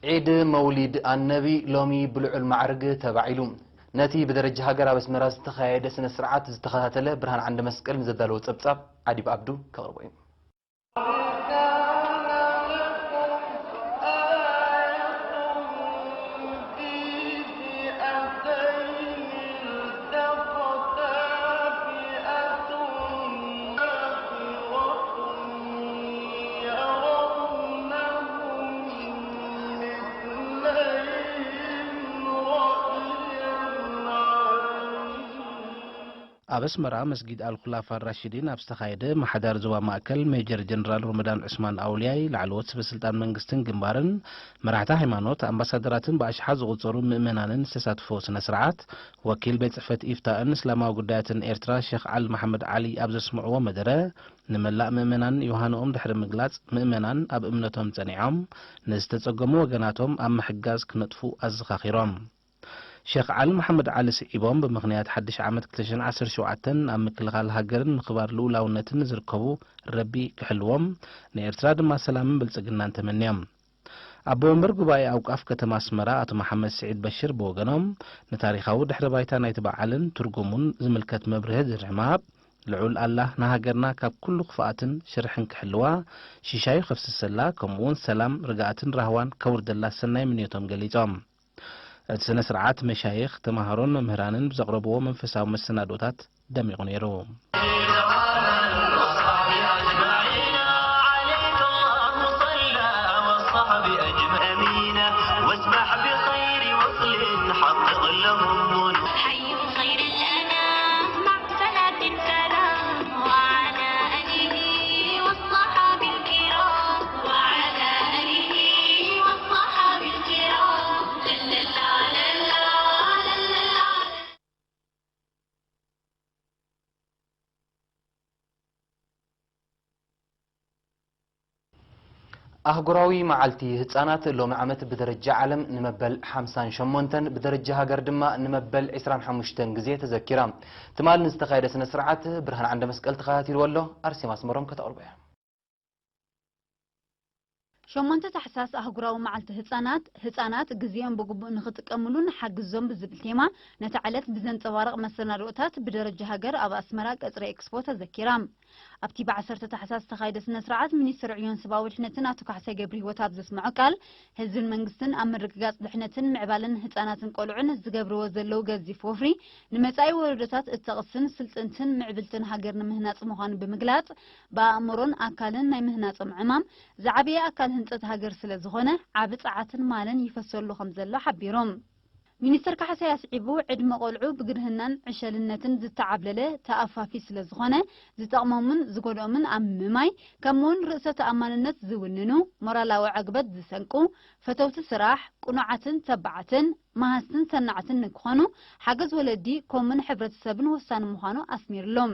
ዒድ መውሊድ ኣነቢ ሎሚ ብልዑል ማዕርግ ተባዒሉ። ነቲ ብደረጃ ሃገር ኣብ ኣስመራ ዝተኻየደ ስነ ስርዓት ዝተኸታተለ ብርሃን ዓንደ መስቀል ንዘዳለዎ ጸብጻብ ዓዲብ ኣብዱ ከቕርቦ እዩ። ኣብ ኣስመራ መስጊድ ኣልኩላፋ ራሽዲን ኣብ ዝተኻየደ ማሕዳር ዞባ ማእከል ሜጀር ጀነራል ሮመዳን ዑስማን ኣውልያይ ላዕለዎት ሰበስልጣን መንግስትን ግንባርን መራሕቲ ሃይማኖት ኣምባሳደራትን ብኣሽሓት ዝቑጸሩ ምእመናንን ዝተሳትፎ ስነ ስርዓት ወኪል ቤት ጽሕፈት ኢፍታእን እስላማዊ ጉዳያትን ኤርትራ ሸኽ ዓሊ መሓመድ ዓሊ ኣብ ዘስምዕዎ መደረ ንመላእ ምእመናን ዮሃንኦም ድሕሪ ምግላጽ ምእመናን ኣብ እምነቶም ጸኒዖም ንዝተጸገሙ ወገናቶም ኣብ ምሕጋዝ ክነጥፉ ኣዘኻኺሮም። ሸኽ ዓሊ መሓመድ ዓሊ ስዒቦም ብምኽንያት ሓድሽ ዓመት ክልተ ሽሕን ዓሰርተ ሸውዓተን ኣብ ምክልኻል ሃገርን ምኽባር ልኡላውነትን ንዝርከቡ ረቢ ክሕልዎም ንኤርትራ ድማ ሰላምን ብልጽግናን ተመንዮም። ኣቦ ወንበር ጉባኤ ኣውቃፍ ከተማ ኣስመራ ኣቶ መሓመድ ስዒድ በሽር ብወገኖም ንታሪኻዊ ድሕረ ባይታ ናይቲ በዓልን ትርጉሙን ዝምልከት መብርሂ ድሕሪ ምሃብ ልዑል ኣላህ ንሃገርና ካብ ኩሉ ክፍኣትን ሽርሕን ክሕልዋ ሽሻዩ ከፍስሰላ ከምኡውን ሰላም ርግኣትን ራህዋን ከውርደላ ሰናይ ምንዮቶም ገሊጾም። እቲ ስነ ስርዓት መሻይኽ፣ ተማሃሮን መምህራንን ብዘቕረብዎ መንፈሳዊ መሰናዶታት ደሚቑ ነይሩ። ኣህጉራዊ መዓልቲ ህጻናት ሎሚ ዓመት ብደረጃ ዓለም ንመበል ሓምሳን ሸሞንተን ብደረጃ ሃገር ድማ ንመበል ዕስራን ሓሙሽተን ግዜ ተዘኪራ። ትማል ንዝተኻየደ ስነ ስርዓት ብርሃን ዓንደ መስቀል ተኸታቲልዎ ኣሎ። ኣርሴማ ኣስመሮም ከተቕርቦ እያ። ሸሞንተ ታሕሳስ ኣህጉራዊ መዓልቲ ህጻናት፣ ህጻናት ግዜኦም ብግቡእ ንኽጥቀምሉ ንሓግዞም ብዝብል ቴማ ነታ ዕለት ብዘንጸባርቕ መሰናድኦታት ብደረጃ ሃገር ኣብ ኣስመራ ቀጽሪ ኤክስፖ ተዘኪራ። ኣብቲ ብዓሰርተ ታሕሳስ ዝተኻየደ ስነ ስርዓት ሚኒስትር ዕዮን ሰብኣዊ ድሕነትን ኣቶ ካሕሳይ ገብረሂወት ኣብ ዘስምዖ ቃል፣ ህዝብን መንግስትን ኣብ ምርግጋጽ ድሕነትን ምዕባለን ህጻናትን ቆልዑን ዝገብርዎ ዘለዉ ገዚፍ ወፍሪ ንመጻኢ ወለዶታት እተቕስን ስልጥንትን ምዕብልትን ሃገር ንምህናጽ ምዃኑ ብምግላጽ፣ ብኣእምሮን ኣካልን ናይ ምህናጾም ዕማም ዝዓበየ ኣካል ህንጸት ሃገር ስለ ዝኾነ፣ ዓቢ ጸዓትን ማልን ይፈሰሉ ከም ዘሎ ሓቢሮም። ሚኒስተር ካሕሳይ ኣስዒቡ፣ ዕድመ ቆልዑ ብግርህናን ዕሸልነትን ዝተዓብለለ ተኣፋፊ ስለ ዝኾነ፣ ዝጠቕሞምን ዝጎድኦምን ኣብ ምምማይ፣ ከምኡውን ርእሰ ተኣማንነት ዝውንኑ፣ ሞራላዊ ዕግበት ዝሰንቁ፣ ፈተውቲ ስራሕ፣ ቅኑዓትን ተባዓትን፣ መሃዝትን ሰናዕትን ንክኾኑ ሓገዝ ወለዲ ከምኡውን ሕብረተሰብን ወሳኒ ምዃኑ ኣስሚርሎም።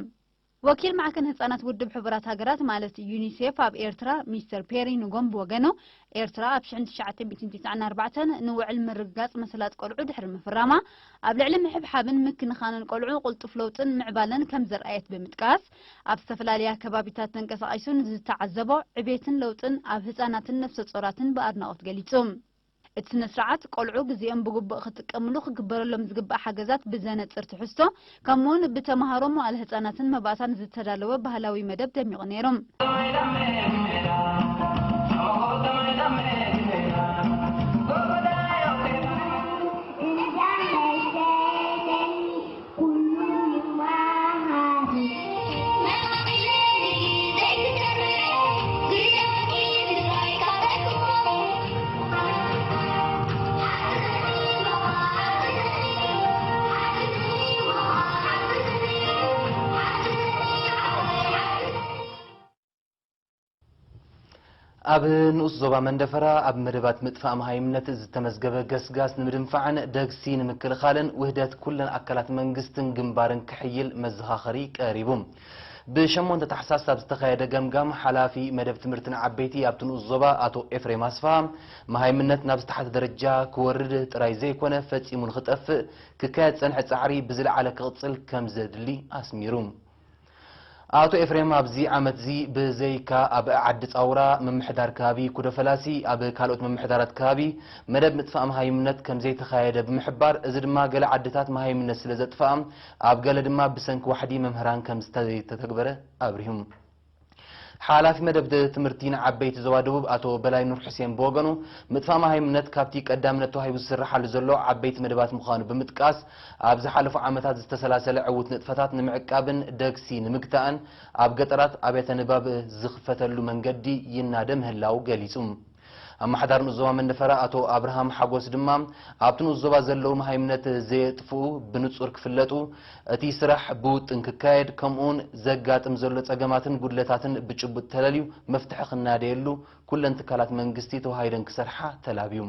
ወኪል ማዕከን ህጻናት ውድብ ሕቡራት ሃገራት ማለት ዩኒሴፍ ኣብ ኤርትራ ሚስተር ፔሪ ንጎም ብወገኑ፣ ኤርትራ ኣብ ሽሕን ትሽዓተ ሚእትን ትስዓን ኣርባዕተን ንውዕል ምርግጋጽ መሰላት ቆልዑ ድሕሪ ምፍራማ፣ ኣብ ልዕሊ ምሕብሓብን ምክንኻንን ቆልዑ ቅልጡፍ ለውጥን ምዕባለን ከም ዘርኣየት ብምጥቃስ፣ ኣብ ዝተፈላለያ ከባቢታት ተንቀሳቒሱ ንዝተዓዘቦ ዕቤትን ለውጥን ኣብ ህጻናትን ነፍሰ ጾራትን ብኣድናቖት ገሊጹ። እቲ ስነ ስርዓት፣ ቆልዑ ግዜኦም ብግቡእ ክጥቀምሉ ክግበረሎም ዝግባእ ሓገዛት ብዘነጽር ትሕዝቶ፣ ከምኡውን ብተመሃሮ መዋእለ ህጻናትን መባእታን ዝተዳለወ ባህላዊ መደብ ደሚቑ ነይሩ። ኣብ ንኡስ ዞባ መንደፈራ ኣብ መደባት ምጥፋእ መሃይምነት ዝተመዝገበ ገስጋስ ንምድንፋዕን ደግሲ ንምክልኻልን ውህደት ኩለን ኣካላት መንግስትን ግንባርን ክሕይል መዘኻኸሪ ቀሪቡ። ብሸሞንተ ታሕሳስ ኣብ ዝተኻየደ ገምጋም፣ ሓላፊ መደብ ትምህርትን ዓበይቲ ኣብቲ ንኡስ ዞባ ኣቶ ኤፍሬም ኣስፍሃ፣ መሃይምነት ናብ ዝተሓተ ደረጃ ክወርድ ጥራይ ዘይኮነ፣ ፈጺሙ ንኽጠፍእ ክካየድ ዝጸንሐ ጻዕሪ ብዝለዓለ ክቕጽል ከም ዘድሊ ኣስሚሩ። ኣቶ ኤፍሬም፣ ኣብዚ ዓመትዚ ብዘይካ ኣብ ዓዲ ጻውራ ምምሕዳር ከባቢ ኩዶ ፈላሲ፣ ኣብ ካልኦት ምምሕዳራት ከባቢ መደብ ምጥፋእ መሃይምነት ከም ዘይተኻየደ ብምሕባር፣ እዚ ድማ ገለ ዓድታት መሃይምነት ስለ ዘጥፍኣ፣ ኣብ ገለ ድማ ብሰንኪ ዋሕዲ መምህራን ከም ዝተተግበረ ኣብሪሁ። ሓላፊ መደብ ትምህርቲ ንዓበይቲ ዞባ ደቡብ ኣቶ በላይ ኑር ሕሴን ብወገኑ፣ ምጥፋእ መሃይምነት ካብቲ ቀዳምነት ተዋሂቡ ዝስርሓሉ ዘሎ ዓበይቲ መደባት ምዃኑ ብምጥቃስ፣ ኣብ ዝሓለፉ ዓመታት ዝተሰላሰለ ዕዉት ንጥፈታት ንምዕቃብን ደግሲ ንምግታእን ኣብ ገጠራት ኣብያተ ንባብ ዝኽፈተሉ መንገዲ ይናደ ምህላው ገሊጹ። ኣመሓዳሪ ንኡስ ዞባ መንደፈራ ኣቶ ኣብርሃም ሓጎስ ድማ፣ ኣብቲ ንኡስ ዞባ ዘለዉ መሃይምነት ዘየጥፍኡ ብንጹር ክፍለጡ፣ እቲ ስራሕ ብውጥን ክካየድ፣ ከምኡውን ዘጋጥም ዘሎ ጸገማትን ጉድለታትን ብጭቡጥ ተለልዩ መፍትሒ ክናደየሉ ኩለን ትካላት መንግስቲ ተዋሃሂደን ክሰርሓ ተላብዩ።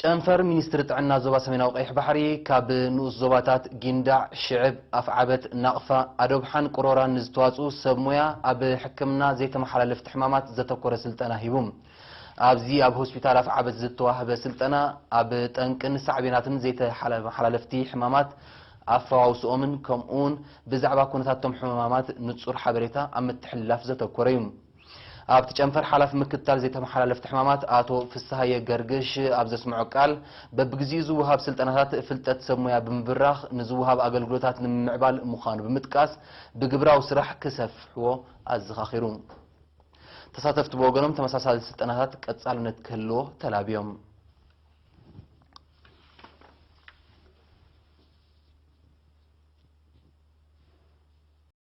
ጨንፈር ሚኒስትሪ ጥዕና ዞባ ሰሜናዊ ቀይሕ ባሕሪ፣ ካብ ንኡስ ዞባታት ጊንዳዕ፣ ሽዕብ፣ ኣፍዓበት፣ ናቕፋ፣ ኣዶብሓን ቅሮራን ንዝተዋጽኡ ሰብ ሞያ ኣብ ሕክምና ዘይተመሓላለፍቲ ሕማማት ዘተኮረ ስልጠና ሂቡ። ኣብዚ ኣብ ሆስፒታል ኣፍዓበት ዝተዋህበ ስልጠና፣ ኣብ ጠንቅን ሳዕቤናትን ዘይተሓላለፍቲ ሕማማት ኣፈዋውስኦምን ከምኡውን ብዛዕባ ኩነታቶም ሕማማት ንጹር ሓበሬታ ኣብ ምትሕልላፍ ዘተኮረ እዩ። ኣብቲ ጨንፈር ሓላፊ ምክትታል ዘይተመሓላለፍቲ ሕማማት ኣቶ ፍስሃየ ገርግሽ ኣብ ዘስምዖ ቃል፣ በብግዚኡ ዝወሃብ ስልጠናታት ፍልጠት ሰብ ሞያ ብምብራኽ፣ ንዝወሃብ ኣገልግሎታት ንምምዕባል ምዃኑ ብምጥቃስ፣ ብግብራዊ ስራሕ ክሰፍሕዎ ኣዘኻኺሩ። ተሳተፍቲ ብወገኖም፣ ተመሳሳሊ ስልጠናታት ቀጻልነት ክህልዎ ተላብዮም።